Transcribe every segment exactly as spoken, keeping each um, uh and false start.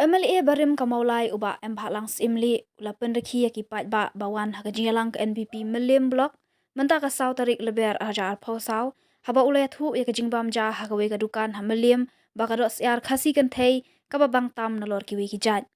M L A barim ka Mawlai u Bah Embhahlang Syiemlieh u la pynrkhie ïa ki paidbah ba wan ha ka jingïalang ka N P P Mylliem Block mynta ka saw tarik Lber ar hajar arphew saw, haba u la ïathuh ïa ka jingbam ja ha kawei ka dukan ha Mylliem ba ka doh syiar Khasi kynthei kaba bang tam nalor kiwei ki jait.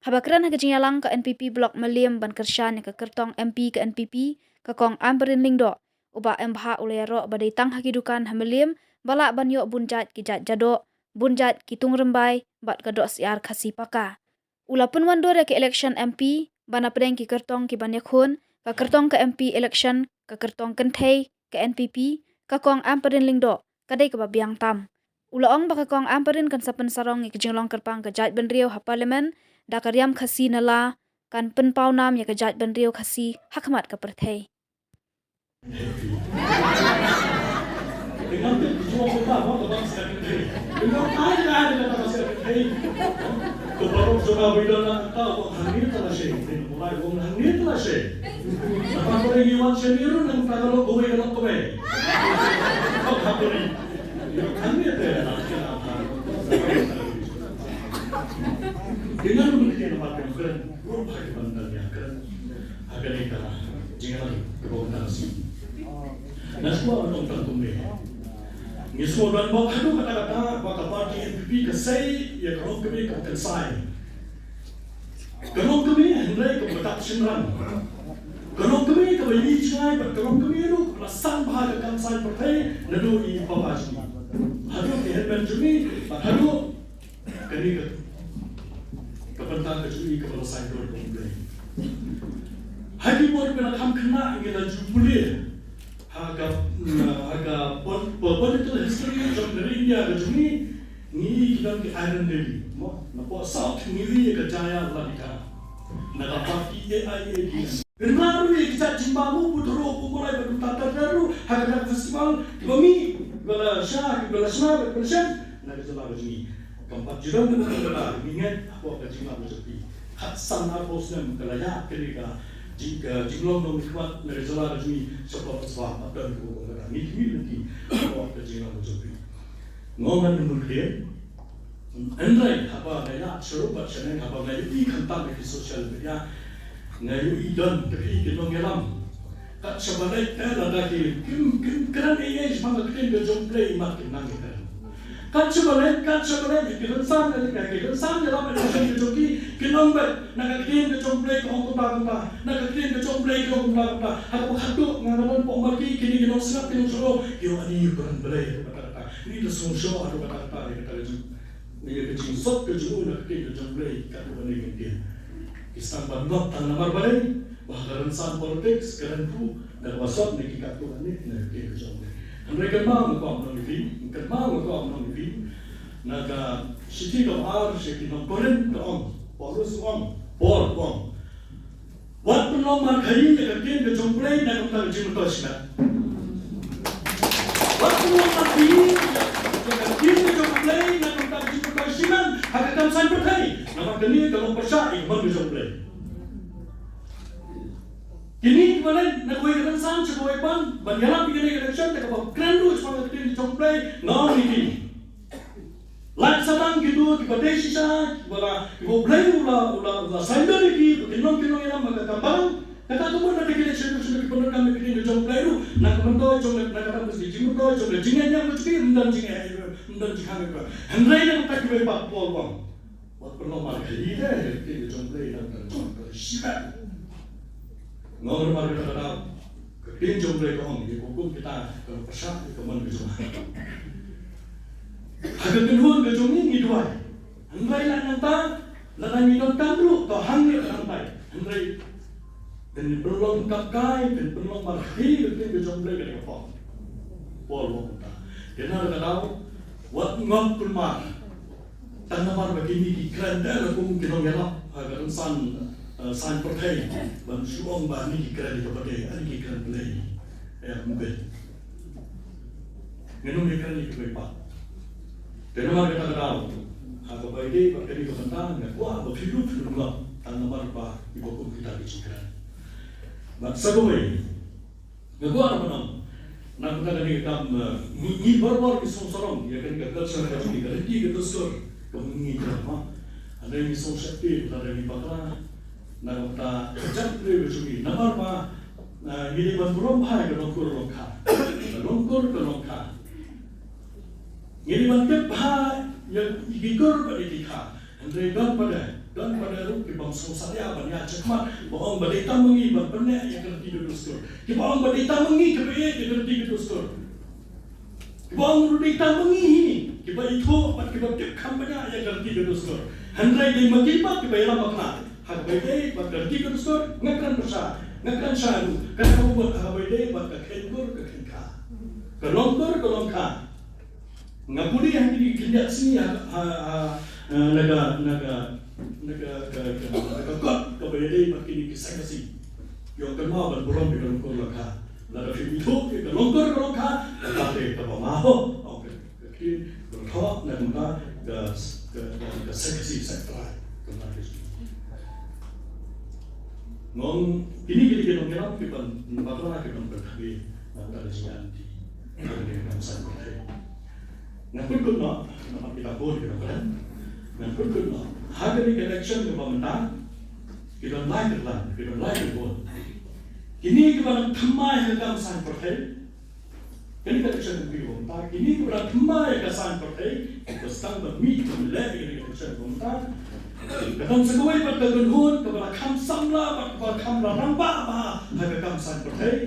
Haba kren ha ka jingïalang ka N P P Block Mylliem ban kyrshan ïa ka kyrtong M P ka N P P, ka Kong Ampareen Lyngdoh, u Bah Embhah u la ïaroh ba dei tang ha ki dukan ha Mylliem ba lah ban ïoh bun jait ki jait jadoh, bun jait ki tungrymbai bad ka doh syiar Khasi paka. U la pynwandur ïa ka election M P ba na pdeng ki kyrtong ki ban ïakhun, ka kyrtong ka M P election, ka kyrtong kynthei ka N P P, ka Kong Ampareen Lyngdoh ka dei kaba biang tam. U la ong ba ka Kong Ampareen kan sa pynsarong ïa ka jinglong kyrpang ka jaitbynriew ha Parliament da ka riam Khasi na la, kan pynpaw nam ïa ka jaitbynriew Khasi ha khmat ka pyrthei. Ki nang mun ki na pat kan kren, ruh ha ki ban dan ïa kren. Ha kane ka jingïalang kaba mynta ka sngi. Nga sngewbha ban ong tang kumne. Ngi sngewbha ban bok haduh katta katta ba ka party N P P ka sei ïa ka longkmie kaba kynsai. Ka longkmie hynrei kaba dap shynrang. Ka longkmie kaba ïohi jngai bad ka longkmie ruh kaba la san bha ka kam saiñ pyrthei naduh i papa jong ngi. Haduh ki hynmen jong ngi bad haduh kane ka, ka bynta ka jong ngi kaba la saiñdur da U Blei. Ha ki por ba la kham khynnah ngi la ju pule ha ka, ha ka pol-, po-, political history jong ka ri India ka jong ngi, ngi ki don ki Iron Lady. Mo, napoh South ngi ri ïa ka Jaya Ladika na ka party A I A D M. Kynmaw ruh ïa ki jait jingbam u Puthuroh, u Pumulai bad kumta ter ter ruh ha kata ka festival kiba mih, kiba la shna, kiba la shna, kiba la shna na ka jylla ka jong ngi. Kam pat ju don kata kata, ngi ngeit hapoh ka jinglong ka jong phi. Khatsan arphew snem ka la ïaid kane ka jing, ka jinglong nongmihkhmat na ka jylla ka jong ngi shapoh ka spa, ap don kaba kum kata. Ngi khmih lynti hapoh ka jinglong ka jong phi. Nga ong ngan ym ktien. Hynrei haba nga ïaid sha rum bad sha neng, haba nga ïohi khamtam ha ki social media, nga ïohi don ki, ki nongïalam. Kat shaba leit, eh, lada ki, kim, kim kren ei ei shaphang ka ktien ka jong U Blei, mat kim nang ïa kren. Kat shaba leit, kat shaba leit, ki rynsan, ki rynsan ïalam election ka jong ki, kin ong beit na ka ktien ka jong U Blei ka ong kumta kumta, na ka ktien ka jong U Blei ka ong kumta kumta. Ha kaba khatduh nga, nga don hapoh marki, kine ki nongsngap, ki nongsngap, ki ong ani u kren Blei, kumta kumta. Ngi la sngewshoh haduh katta katta ïa kata ka jing, ïa ka jingsuk ka jong u na ka ktien ka jong U Blei katto katne kyntien. Ki sdang ban ngop tang namar balei? Ba ha ka rynsan politics ka rynsan ruh na kaba sot na ki katto katne na ka ktien ka jong U Blei. Hynrei kynmaw nga kwah ban ong ïa phi, kynmaw nga kwah ban ong ïa phi, na ka shithi kaba ar sha ki nong Korinth ka ong, Paulus ka ong, Paul ka ong, wat pynlong markhaiñ ïa ka ktien ka jong U Blei na ka bynta ka jingmyntoi shimet. Wat pynlong markhaiñ ïa ka ktien ka jong U Blei na ka bynta ka jingmyntoi shimet ha ka kam saiñ pyrthei. Namar kane ka long pyrshah ïa ka mon ka jong U Blei. Kine kiba leit na kawei ka rynsan sha kawei pat ban ïalap ïa kane ka election, te kaba kren ruh shaphang ka ktien ka jong U Blei, nga ong ïa ki. Lait sa tang kito kiba dei shisha, kiba la, kiba U Blei u la, u la, u la saiñdur ïa ki ba kin long, kin long ïalam ha ka kam balang. Kata ka mut na ka election, election kiba donkam ïa ka ktien ka jong U Blei ruh na ka myntoi jong, na ka myntoi jong ka jingngeit, ym don jingngeit, ym don jingkhang. Hynrei na kata kiba pat, Paul u ong, wat pynlong markhaiñ ïa ka ktien ka jong U Blei na ka myntoi shimet. Nga ong namar kata ka daw ka ktien jong U Blei ka ong, ïa ka hukum kita ka pyrshah ïa ka mon ka jong nga. Ha ka kynhun ka jong ngi ngi duwai. Hynrei lada nangta, lada ngi donkam ruh, to hangne ka hangtai. Hynrei phin pynlong kap kai, phin pynlong markhaiñ ïa ka ktien ka jong U Blei, ka dei ka pop. Paul u ong kumta. Te na kata ka daw wat ngop kulmar. Tang namar ba kine ki kren da la kum ki nongïalap ha ka rynsan, eh, saiñ pyrthei ban shu ong ba ani ki kren ïa ka pyrthei, ani ki kren Blei. Eh, mungkin ngin ym ïakren ïa kiwei pat. Te namar kata ka daw, ha kaba ïadei bad kane ka bynta nga kwah ba phi ruh phin ym ngop tang namar ba kiba kum kita ki jingkren. Bad sa kawei, nga kwah ban ong, na ka bynta kane ka kam, eh, ngi, ngi barabor ngi sngewsarong ïa kane ka culture, ka jong ngi, ka riti, ka dustur kaba ngi kren, ma. Hynrei ngi sngewsih te lada ngi bakla na ka bynta ka jaitbynriew ka jong ngi, namar ba, ah, ngi dei ban burom bha ïa ka longkur longkha. Ka longkur ka longkha. Ngi dei ban tip bha ïa ki kur bad ïa ki kha. Hynrei don pat de, don pat de ruh ki bym sngewsarong ban ïa chekhmat, ba ong ba dei tang ma ngi ban pynleh ïa ka riti ka dustur. Ki ba ong ba dei tang ma ngi kiba ïeit ïa ka riti ka dustur. Ki ba ong ruh dei tang ma ngi hi kiba ithuh bad kiba tip kham bniah ïa ka riti ka dustur. Hynrei dei ma ki pat kiba ïalam bakla ha kaba ïadei bad ka riti ka dustur. Nga kren pyrshah, nga kren shai ruh, kata ka mut ha kaba ïadei bad ka kheiñ kur ka kheiñ kha, ka long kur ka long kha. Nga pule ha kine ki khyndiat sngi ha, ha, ha, eh, na ka, na ka, na ka, ka, ka, na ka kot kaba ïadei bad kine ki saiñ Khasi. Ïoh kynmaw ban burom ïa ka longkur longkha. Lada phim ithuh ïa ka longkur longkha, kata te kaba ma ho. Ong ka, ka ktien, ka thoh na ka, ka, ka, ka saiñ Khasi, saiñ Trai. Ka ma ka. Nga ong kine, kine ki nongïalam ki ban bakla, ki ban pynkhih na ka jingïaid lynti. Ka dei ka kam saiñ pyrthei. Ngan pynkut noh, namar kita bun ki nongkren. Ngan pynkut noh. Ha kane ka election kaba mynta, ki don lai kylleng, ki don lai kynhun. Kine kiba dang thymmai ha ka kam saiñ pyrthei. Kane ka election kaba mynta, kine kiba dang thymmai ha ka saiñ pyrthei, kiba sdang ban mih ban leh ïa kane ka election kaba mynta. Ka don sa kawei pat ka kynhun kaba la kham samla bad kaba kham la rangbah bha ha ka kam saiñ pyrthei.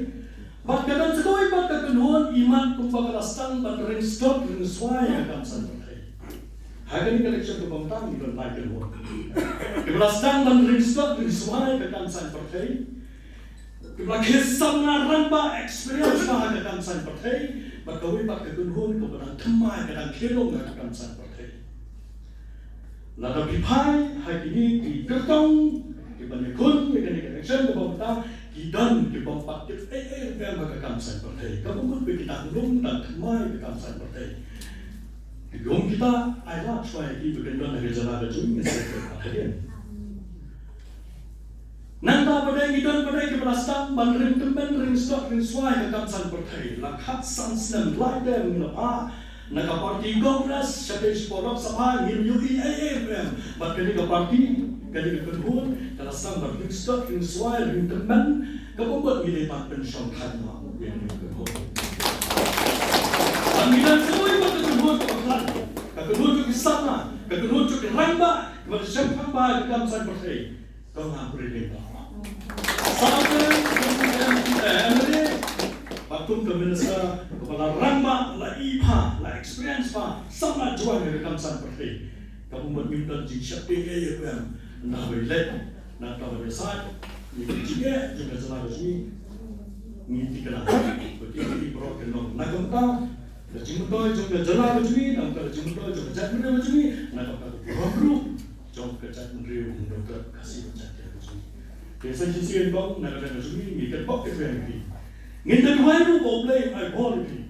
Bad ka don sa kawei pat ka kynhun, imat kumba ka la sdang ban ring sdot ring swai ha ka kam saiñ pyrthei. Ha kane ka election kaba mynta ngi don lai kynhun kiba la sdang ban ring sdot ring swai ha ka kam saiñ pyrthei. Kiba la khie samla rangbah, experience bha ha ka kam saiñ pyrthei. Bad kawei pat ka kynhun kaba dang thymmai, ka dang khie lung ha ka kam saiñ pyrthei. Lada phi phai ha kine ki kyrtong kiba ïakhun ïa kane ka election kaba mynta, ki don ki bym pat tip ei ei ruh em ha ka kam saiñ pyrthei. Kaba mut ba ki dang lung dang thymmai ha ka kam saiñ pyrthei. Ki ong kita, ai lad shuwa ïa ki ba kin don ha ka jylla ka jong ngi, ngi sa ïa ki pat hadien. Nangta pat de ngi don pat de kiba la sdang ban ring tymmen, ring sdot ring swai ha ka kam saiñ pyrthei. La khatsan snem, lai term ngi la phah na ka party Congress shatei shapoh Lok Sabha, ngim ïohi ei ei ruh em. Bad kane ka party, kane ka kynhun ka la sdang ban ring sdot ring swai, ring tymmen. Kaba mut ngi dei ban pynshongthait noh ïa kane ka kynhun. Bad ngi don sa kawei pat ka kynhun kaba khlaiñ, ka kynhun jong ki samla, ka kynhun jong ki rangbah kiba la shemphang bha ha ka kam saiñ pyrthei. Kong Humphrey Lyngdoh. Sa kawei kum ka M P, eh, M L A, bad kum ka minister kaba la rangbah, la i bha, la experience bha, samla jwai ha ka kam saiñ pyrthei. Kaba mut ngim don jingsheptieng ei ei ruh em. Nangta ba ïaleit, nangta ba ïasaid ïa ka jingeh jong ka jylla ka jong ngi, ngi thikna ba kine ki baroh kin long na ka bynta ka jingmyntoi jong ka jylla ka jong ngi, na ka bynta ka jingmyntoi jong ka jaitbynriew ka jong ngi, na ka bynta ka burom ruh jong ka jaitbynriew Hynñiewtrep Khasi Jaiñtia ka jong ngi. Te sa shisien kong, na ka liang ka jong ngi, ngi kyrpad kyrpad ïa phi, ngin da duwai ruh ba U Blei un ai bor ïa phi.